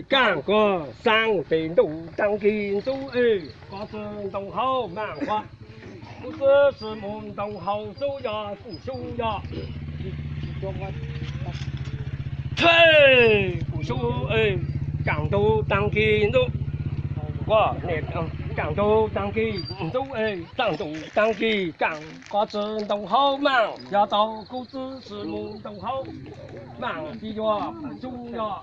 Kaaj kuag xaa pem ntuj taag kis ntxub es, koj tsi ntoo hauv maaj quas, kuv tsi mus ntoo hauv ntxub yog kuv sub yog. Kuv sub es, kaaj ntug taag kis ntxub, kuv, kaaj ntug taag kis ntxub es, kaaj ntug taag kis kaaj, koj tsi ntoo hauv maaj yog tau, kuv tsi mus ntoo hauv maaj kis yuav kuv sub yog.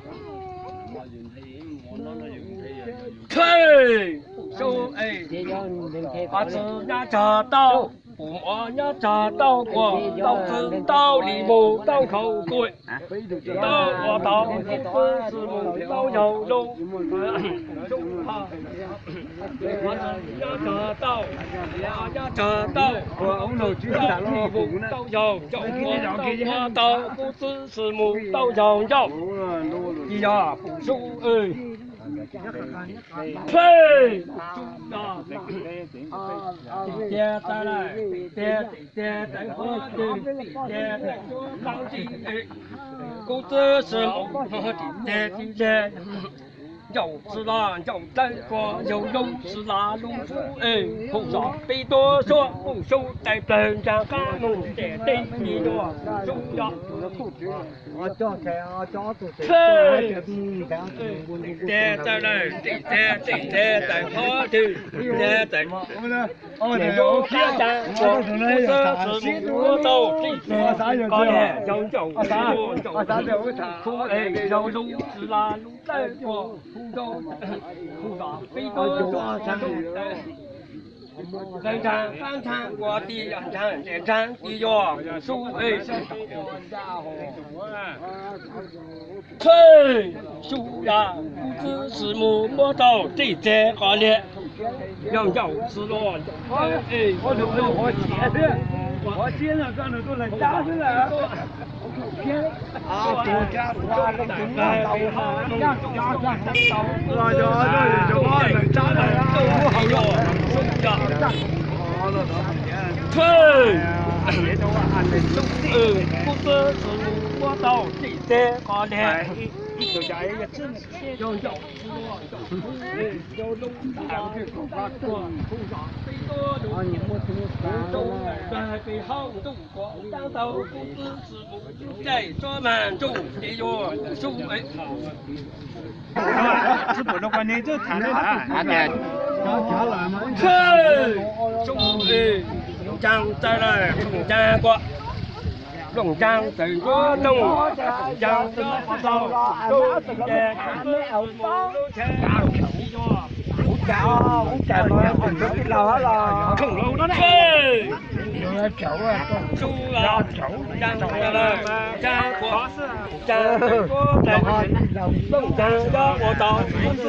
Kuv sub es, koj tsi nyob tsag tau, kuv muab nyob tsag tau, kuv tau tsi tau li mus tau khaus kuam, tau ua tau kuv tsi mus tau yaug lug. Kuv sub, koj tsi nyob tsag tau, nyob tsag tau, tau li mus tau yaug ncauj, ua tau ua tau kuv tsi mus tau yaug ncauj. Kis yog kuv sub es, phem, sub yog, tim tiag tawm lawm, tim tiag, tim tiag tawm huab twg, tim tiag tawm huab dlaab tsi, kuv tsi mus tim tiag tim tiag. Ncauj tsi los ncauj dlawb kuag, yaug lug tsi los lug sub es, kuv zov peb tuab suab, kuv sub tais plawg ntsaag qaab moog tem teb kis yuav kuv sub yog. Tim tiag tawm lawm, tim tiag, tim tiag tawm huab twg, tim tiag tawm, tim tiag tawm huab dlaab tsi, kuv sub tsi mus muab tau tim tiag kis, yaug ncauj tsi mus ncauj, kuv es yaug lug tsi los lug dlawb kuag, kuv zov peb tuab suab, ntsaag qaab ntsaag kuag tim, ntsaag ntsaag kis yuav kuv sub es. Phem, sub yog kuv tsi mus muab tau tim tiag qos liag, yaug ncauj tsi los, kuv tsi mus muab tau tim tiag qos liag, yaug ncauj tsi los, yaug lug tsi los, kuv zov peb tuab suab, kuv sub tawm peg hauv ntuj kuag, dlaab tau kuv tsi mus caij tsuab maag ntuj kis yuav kuv sub. Sub es, ncaag tawm lawm, ncaag kuag, looj ncaag tawm ncuab looj, ncaag tawm ncuab tau, tub tim teg, lub tsheb, lub tsheb, ncaag tawm lawm, ncaag kuag, ncaag tawm ncuab tawm, looj ncaag nyob ua tau, tub tsi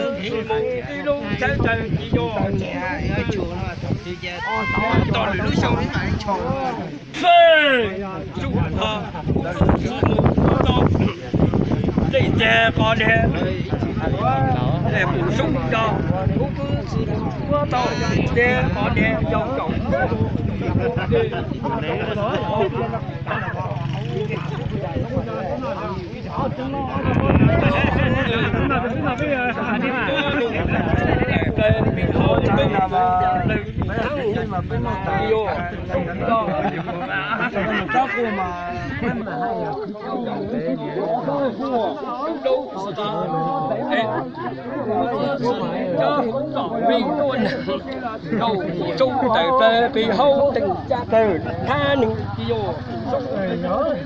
mus ib lub tsheb tawm kis yuav. Tim teg qos liag, kuv sub yog, kuv tsi mus muab tau tim teg qos liag, yaug ncauj. Tub tawm plaws peg hauv teem caj dawm thab neeg kis yuav kuv sub.